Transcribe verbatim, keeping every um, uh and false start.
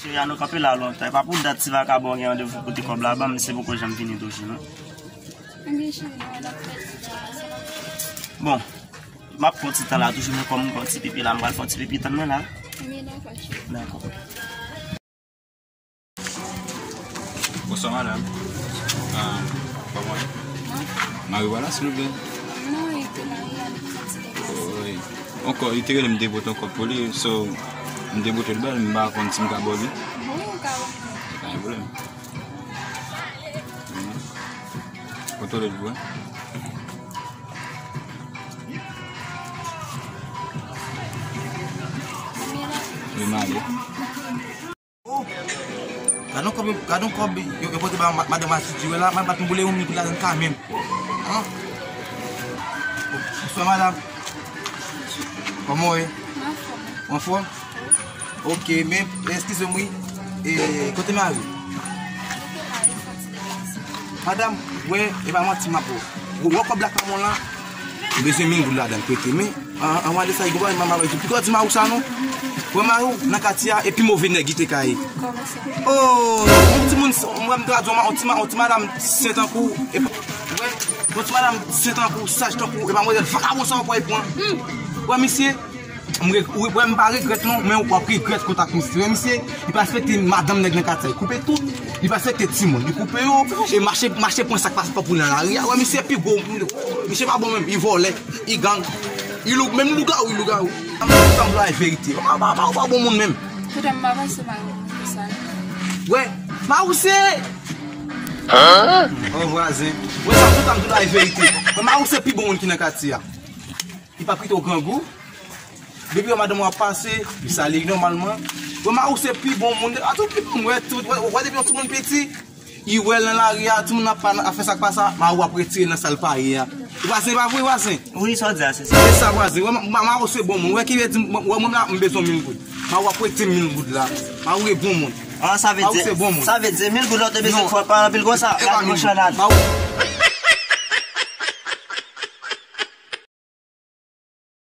Cheri a, nou kanpe la lontan. E pa pou dat ti vakabon gen randevou pote kòb la ban m, se poko janm vini toujou, non. Ebyen, cheri, nou al ap pèdi la, sa va. Bon, m ap pran ti tan la toujou, men kòm m pran ti pipi la, m pral fè ti pipi, tann mwen la. Ebyen, dakò, cheri. Dakò. Bonswa, madanm. Ah, kòman? Mari pa la, silvouplè? Non, li te mari a, li te soti deplase. Wi. Ankò, li te rele m te pote yon kòb pou li, so, m te pote l ba l, m pa konn si m ka ba w li. Wi, ou ka ba m. Pa gen pwoblèm. Kontwole l pou mwen. Li mare. Oh! Gad yon kòb, gad yon kòb yo, yo pote ba ma- madanm Asiti wè la, m ap bat m boule yon mil goud ladan kanmenm. An? Bonswa, madanm. Kòman w ye? Ou anfòm? Ok, men, eskize m wi. E, kote mari w? Madanm, wè, e pa manti m ap ba w. Wè kòb la kanmenm la? M bezwen mil goud ladan l, prete, men An, an, wade sa, Igo, pa mari w. Pito di mari w sa, non. Wè mari w nan katye a, e pi move nèg li te ka ye. Oh, yon timoun, m wè m tradui yon ma- yon ti ma- yon ti madanm sen tankou, e pa- wè, yon ti madanm sen tankou, saj tankou, e pa mwen, vakabon sa w pral pran. Wè, misye, m re- wè, m pa regrèt, non, men w ap regrèt kontak misye. Wè, misye, li pa respekte madanm nèg nan katye a, li koupe tout, li pa respekte timoun, li koupe yo, e mache, mache pran sa k pa pou nan lari a. Wè, misye pi gwo, misye pa bon menm, li vòlè. Li gang. Li lou- menm lougawou, li lougawou. Sa m di w la verite. Ou pa, pa, pa, ou pa bon moun menm. Poutan m pa panse mari w konsa. Wè, mari w se. An? Oh, vwazen. Wè, sa m di w la verite. Wè, mari w se pi bon moun ki nan katye a. Li pa kite w grangou. Depi wè madanm w ap pase, li salye li nòmalman. Wè, mari w se pi bon moun. A tout pi bon, wè, tout, wè, wè, depi yon timoun piti, li wè l nan lari a, timoun ap pa- ap fè sa k pa sa, mari w ap retire l nan sa l pa ye a. Vwazen, pa vre, vwazen? Wi, sa w di a, se sa. Se sa, vwazen. Wè, ma- ma- mari w se bon moun. Wè, ki vle di, wè, mwen la, m bezwen mil goud. Mari w ap prete mil goud la. Mari w e bon moun. Ah, sa vle di, sa vle di mil goud la w te bezwen fè pa anpil konsa. Gade kòchannad. Mari w